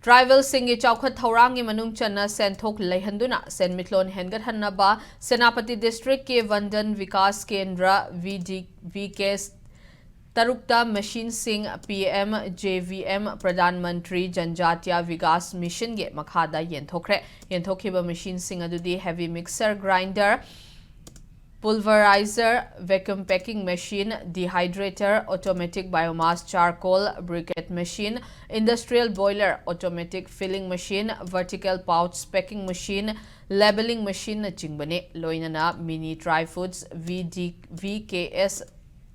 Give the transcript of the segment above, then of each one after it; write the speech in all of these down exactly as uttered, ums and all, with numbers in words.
Tribal ꯁꯤꯡꯒꯤ ꯆꯥꯎꯈꯠ ꯊꯧꯔꯥꯡꯒꯤ ꯃꯅꯨꯡ ꯆꯟꯅ ꯁꯦꯟꯊꯣꯛ ꯂꯩꯍꯟꯗꯨꯅ ꯁꯦꯟꯃꯤꯠꯂꯣꯟ ꯍꯦꯟꯒꯠꯍꯟꯅꯕ ꯁꯦꯅꯥꯄꯇꯤ ꯗꯤꯁꯇ꯭ꯔꯤꯛꯀꯤ ꯚꯟꯗꯟ ꯕꯤꯀꯥꯁ ꯀꯦꯟꯗ꯭ꯔ, ꯚꯤ ꯗꯤ, ꯚꯤ ꯀꯦ ꯇꯔꯨꯛꯇ ꯃꯦꯁꯤꯟꯁꯤꯡ P M J V M, Pradhan Mantri Janjatiya Vikas ꯃꯤꯁꯟꯒꯤ ꯃꯈꯥꯗ ꯌꯦꯟꯊꯣꯛꯈ꯭ꯔꯦ꯫ ꯌꯦꯟꯊꯣꯛꯈꯤꯕ ꯃꯦꯁꯤꯟꯁꯤꯡ ꯑꯗꯨꯗꯤ heavy mixer grinder, pulverizer, vacuum packing machine, dehydrator, automatic biomass charcoal briquette machine, industrial boiler, automatic filling machine, vertical pouch packing machine, labelling machine ꯅꯆꯤꯡꯕꯅꯤ꯫ ꯂꯣꯏꯅꯅ mini dry foods, V D, V K S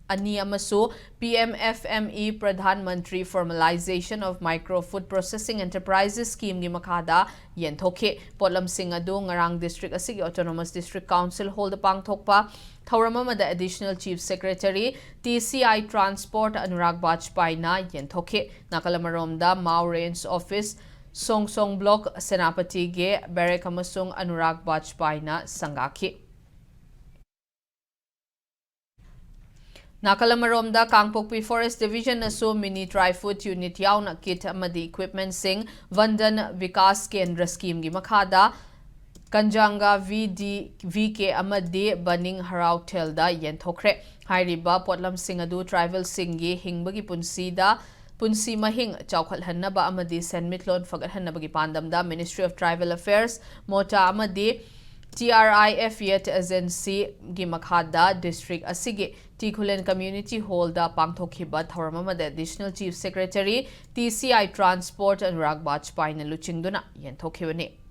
ꯑꯅꯤ ꯑꯃꯁꯨ P M F M E, Pradhan Mantri Formalization of Micro Food Processing Enterprises Scheme ꯒꯤ ꯃꯈꯥꯗ ꯌꯦꯟꯊꯣꯛꯈꯤ꯫ ꯄꯣꯠꯂꯝꯁꯤꯡ ꯑꯗꯨ ꯉꯔꯥꯡ district ꯑꯁꯤꯒꯤ Autonomous District Council Hall ꯗ ꯄꯥꯡꯊꯣꯛꯄ ꯊꯧꯔꯝ ꯑꯃꯗ Additional Chief Secretary, T C I Transport Anurag ꯕꯥꯖꯄꯥꯏꯅ ꯌꯦꯟꯊꯣꯛꯈꯤ꯫ ꯅꯥꯀꯜ ꯑꯃꯔꯣꯝꯗ ꯃꯥꯎ Range Office, ꯁꯣꯡꯁꯣꯡ Block, ꯁꯦꯅꯥꯄꯇꯤꯒꯤ barrack ꯑꯃꯁꯨꯡ ꯑꯅꯨꯔꯥꯒ ꯕꯥꯖꯄꯥꯏꯅ ꯁꯪꯒꯥꯈꯤ꯫ ꯅꯥꯀꯜ ꯑꯃꯔꯣꯝꯗ ꯀꯥꯡꯄꯣꯛꯄꯤ Forest Division ꯅꯁꯨ mini dry food unit ꯌꯥꯎꯅ kit ꯑꯃꯗꯤ equipment ꯁꯤꯡ ꯚꯟꯗꯟ ꯕꯤꯀꯥꯁ ꯀꯦꯟꯗ꯭ꯔ scheme ꯒꯤ ꯃꯈꯥꯗ ꯀꯟꯖꯥꯡꯒ ꯚꯤ ꯗꯤ, ꯚꯤ ꯀꯦ ꯑꯃꯗꯤ ꯕꯅꯤꯡ ꯍꯔꯥꯎꯊꯦꯜꯗ ꯌꯦꯟꯊꯣꯛꯈ꯭ꯔꯦ꯫ ꯍꯥꯏꯔꯤꯕ ꯄꯣꯠꯂꯝꯁꯤꯡ ꯑꯗꯨ tribal ꯁꯤꯡꯒꯤ ꯍꯤꯡꯕꯒꯤ ꯄꯨꯟꯁꯤꯗ, ꯄꯨꯟꯁꯤ ꯃꯍꯤꯡ ꯆꯥꯎꯈꯠꯍꯟꯅꯕ ꯑꯃꯗꯤ ꯁꯦꯟꯃꯤꯠꯂꯣꯟ ꯐꯒꯠꯍꯟꯅꯕꯒꯤ ꯄꯥꯟꯗꯝꯗ Ministry of Tribal Affairs, ꯃꯣꯇꯥ ꯑꯃꯗꯤ ꯇꯤ ꯑꯥꯔ ꯑꯥꯏ ꯑꯦꯐ Youth Agency ꯒꯤ ꯃꯈꯥꯗ ꯗꯤꯁꯇ꯭ꯔꯤꯛ ꯑꯁꯤꯒꯤ ꯇꯤ ꯈꯨꯂꯦꯟ Community Hall ꯗ ꯄꯥꯡꯊꯣꯛꯈꯤꯕ ꯊꯧꯔꯝ ꯑꯃꯗ Additional Chief Secretary, T C I Transport Anurag ꯕꯥꯖꯄꯥꯏꯅ ꯂꯨꯆꯤꯡꯗꯨꯅ ꯌꯦꯟꯊꯣꯛꯈꯤꯕꯅꯤ꯫